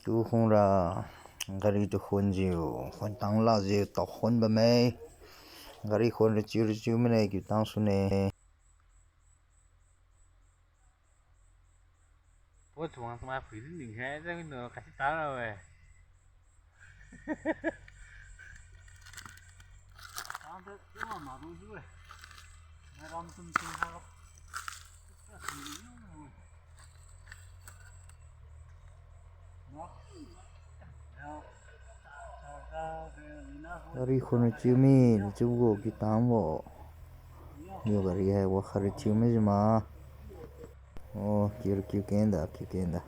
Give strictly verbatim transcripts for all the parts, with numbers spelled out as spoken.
Tu khungra gari tu khunjiu, khun tang lakjiu, tao khun bamme. Gari khun rachiu rachiu mine, kiu tang sune. Po chuang tama phui din ding hai, zai no kasi ta ra we. Gari khun rachiu mi, chiu gu kiu tangbo. Yo gari hai wa khat rachiu mi jima. O, kiu kiu kenda, kiu kenda.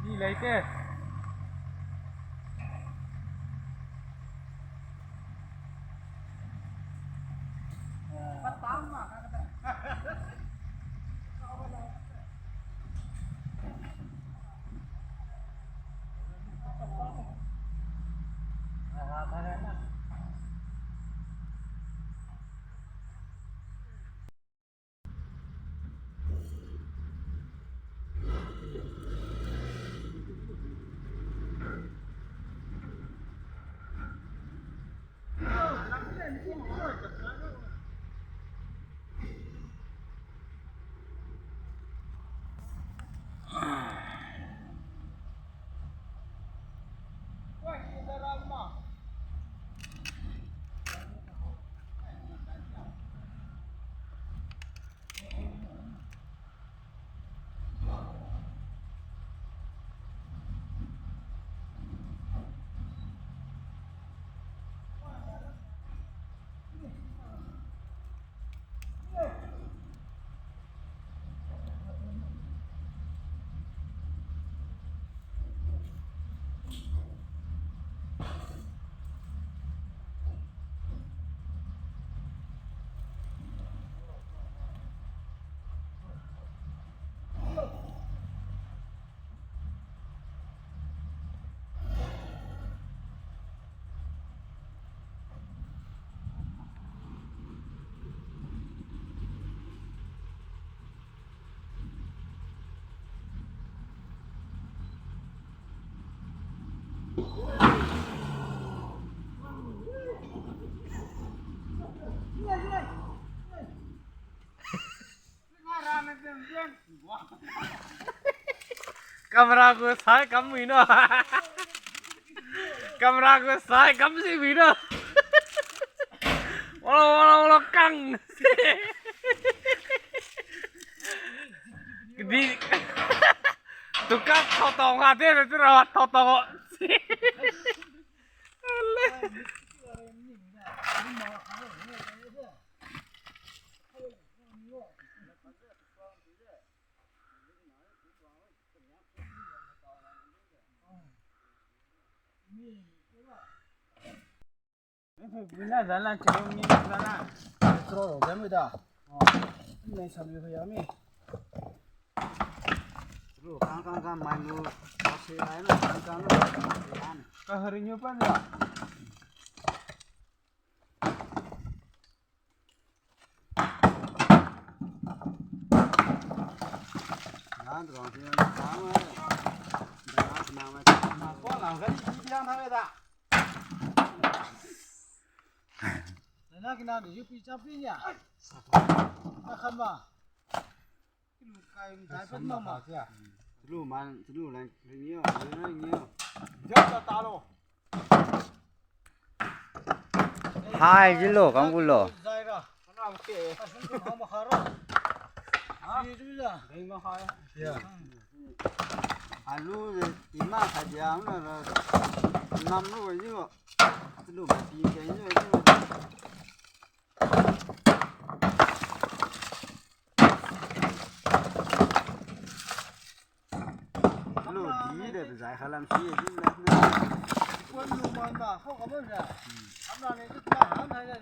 Ni leite. Camera gu sai kam mui no. Camera gu sai kam si mui no. Wala, wala, wala, kang. Kadi. Tukak thotong ade, tu ra thotong. Bina jalan chalung ni jalan. Petrol jam da. Oh. Ni sabi ko yami. Lu kang kang kang mai lu. Kasi ai na kang kang lu. Ka hari nyu pan ya. Nang rong sini kang mai. Dah kenang mai. Ko lang kali di bilang thang da. Nana kina di yupi chapi nya. Takhan ba. Kilu kai dai pat mama. Tulu man, tulu lang, ringyo, ringyo. Jap ta talo. Hai jilo, kangkulo. Zaira. Kana ke. Asung tu mama kharo. Ha? Alu de ima khai dia na ra nam lu wai jiu. Alu pi kai jiu. Alu di de zai khalam si jiu na. Kuan lu man ba khau ka ba ja. Amra ne tu ma han hai de.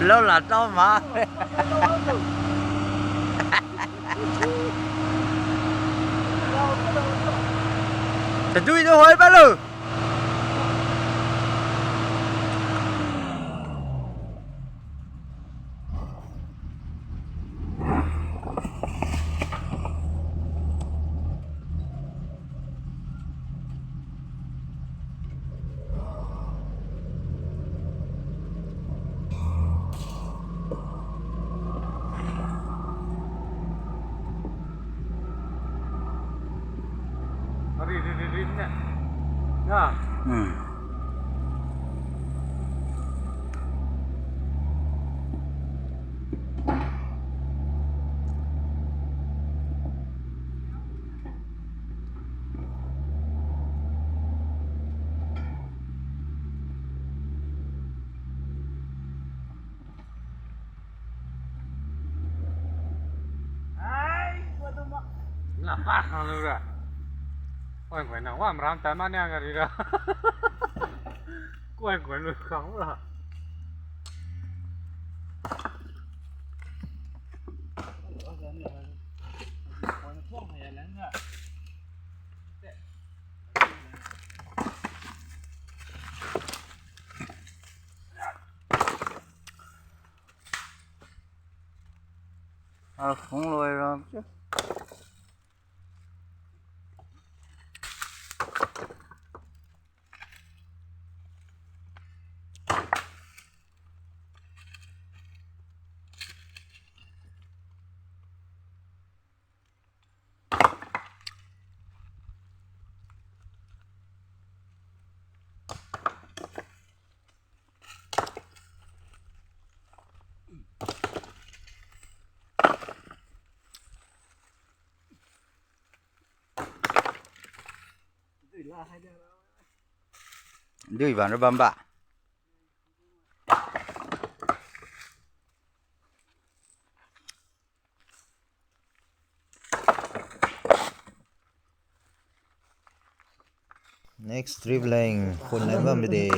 Lo la tao ma. Tadui tu hoi pa lo. Ri, ri, ri, ri, ne. Ya. Hmm. Napa khang lu ra. Oi, koi nang wa maram tai ma niang gari ra. Koi koi lu khang ra. A, phung loi ra chiu. Dui ban ra bam ba. Next trip leng khun leng bam de.